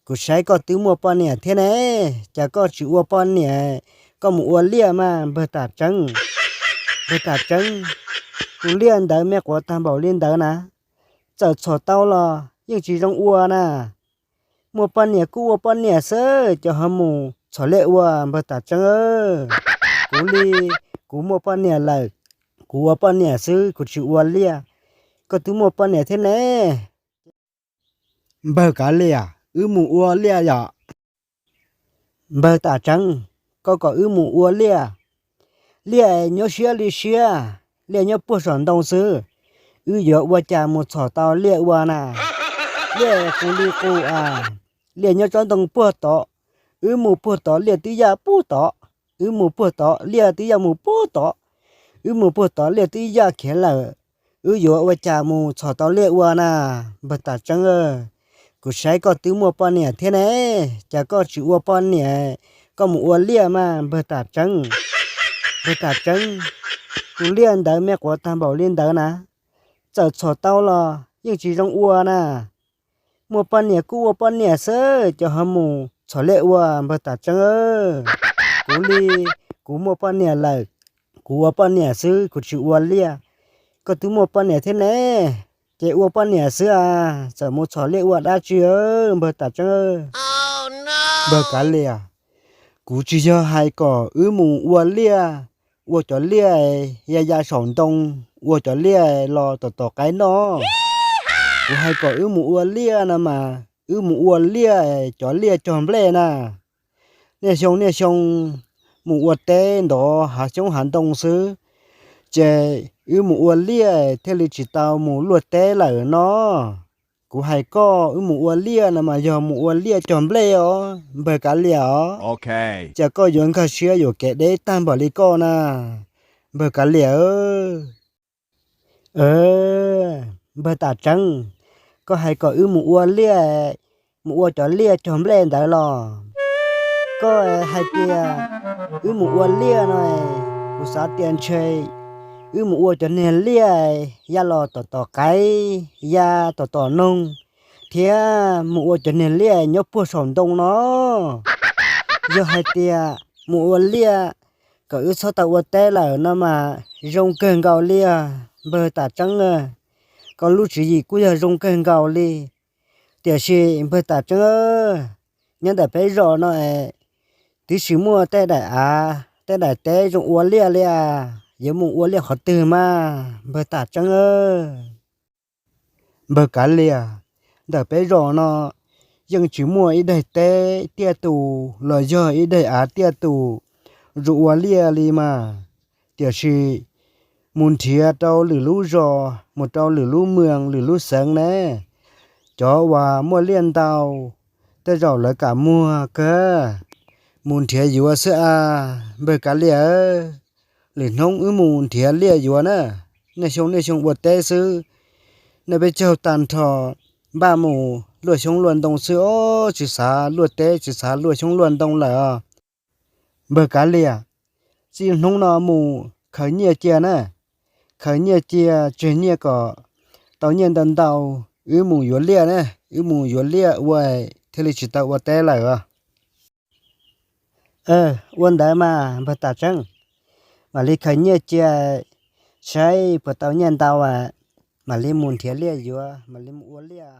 Kuv saib koj twb muaj poj niam thiab ne, cas koj tsis ua poj niam, koj mus ua liaj mas npawg Tam Tseeb. Npawg Tam Tseeb, tus liaj ntawd me quav tag npaum li ntawd na, txawm txhom tau los yeej tsis zoo ua na. Muaj poj niam kuj ua poj niam xwb, cov ho mus txhom liaj ua npawg Tam Tseeb. Kuv li, kuv muaj poj niam lawm, kuv ua poj niam xwb, kuv tsis ua liaj. Koj twb muaj poj niam thiab ne. Npawg Kav Liam, wb mus ua liaj yom. Npawg Tam Tseeb, koj kom wb mus ua liaj. Liaj nyob siab li siab, liaj nyob puag saum ntoo xwb. Wb yuav ua cas mus txhom tau liaj ua na? Liaj qus li qus a, liaj nyob tsob ntoo puag tod. Wb mus puag tod liaj twb yaj puag tod, wb mus puag tod liaj twb yaj mus puag tod, wb mus puag tod liaj twb yaj khiav lawm. Wb yuav ua cas mus txhom tau liaj ua na? Npawg Tam Tseeb, kuv saib koj twb muaj poj niam thiab ne, cas koj tsis ua poj niam, koj mus ua liaj mas npawg Tam Tseeb. Npawg Tam Tseeb, tus liaj ntawd me quav tag npaum li ntawd na, txawm txhom tau los yeej tsis zoo ua na. Muaj poj niam kuj ua poj niam xwb, cov ho mus txhom liaj ua npawg Tam Tseeb. Kuv li, kuv muaj poj niam lawm, kuv ua poj niam xwb, kuv tsis ua liaj. Koj twb muaj poj niam thiab ne, ces ua poj niam xwb a, txawm mus txhom liaj ua dab tsi npawg Tam Tseeb? Npawg Kav Liam, kuv tsis yog hais kom wb mus ua liaj, ua cov liaj ya ya saum ntoo, ua cov liaj los tom tom qaib noj. Kuv hais kom wb mus ua liaj no mas wb mus ua liaj, cov liaj cog nplej na. Niaj xyoo niaj xyoo mus ua teb ntov hav xyoob hav ntoo xwb, ces wb mus ua liaj thiaj li tsis tau mus luaj teb lawm no. Kuv hais koj wb mus ua liaj no mas yog mus ua liaj cog nplej os npawg Kav Liam os. Cas koj yuav nkag siab yuam kev deb tag npaum li koj na npawg Kav Liam? Npawg Tam Tseeb, koj hais kom wb mus ua liaj, mus ua cov liaj cog nplej ntawd los? Koj hais tias wb mus ua liaj no, kuv xav tias ntshe wb mus ua cov niag liaj ya los tom tom qaib, ya tom tom noog, thiab mus ua cov niag liaj nyob puag saum ntoo no. Yog hais tias mus ua liaj kom wb txhob tau ua teb lawm no mas zoo kawg nkaus li os npawg Tam Tseeb. Koj lub tswv yim kuj yog zoo kawg nkaus li. Tiam sis npawg Tam Tseeb, nyob ntawm peb zos no es twb tsis muaj tej daim av tej daim teb zoo ua liaj li as, yuav mus ua liaj qhov twg mas npawg Tam Tseeb? Npawg Kav Liam, ntawm peb zos no yeej tsis muaj ib daim teb tiaj tus los yog ib daim av tiaj tus zoo ua liaj li mas. Tiam sis mus nrhiav rau lwm lub zos, mus rau lwm lub moos lwm lub xeev ne, cov uas muaj liaj ntau, tej zaum lawv kam muag kawg. Mus nrhiav yuav xwb as npawg Kav Liam. Lwm hnub wb mus nrhiav liaj yuav na. Niaj xyoo niaj xyoo ua teb xwb, nej peb caug tag nrho npaj mus luaj xyoob luaj ntoo xwb os, tsis xav luaj teb tsis xav luaj xyoob luaj ntoo lawm os. Npawg Kav Liam, txij hnub no mus khaws nyiaj cia na, khaws nyiaj cia tseg nyiaj kom tau nyiaj ntau ntau, wb mus yuav liaj na, wb mus yuav liaj ua thiaj li tsis tau ua teb lawm os. Ua ntawd mas npawg Tam Tseeb, mam li khaws nyiaj cia saib puas tau nyiaj ntau, mam li mus nrhiav liaj yuav, mam li mus ua liaj.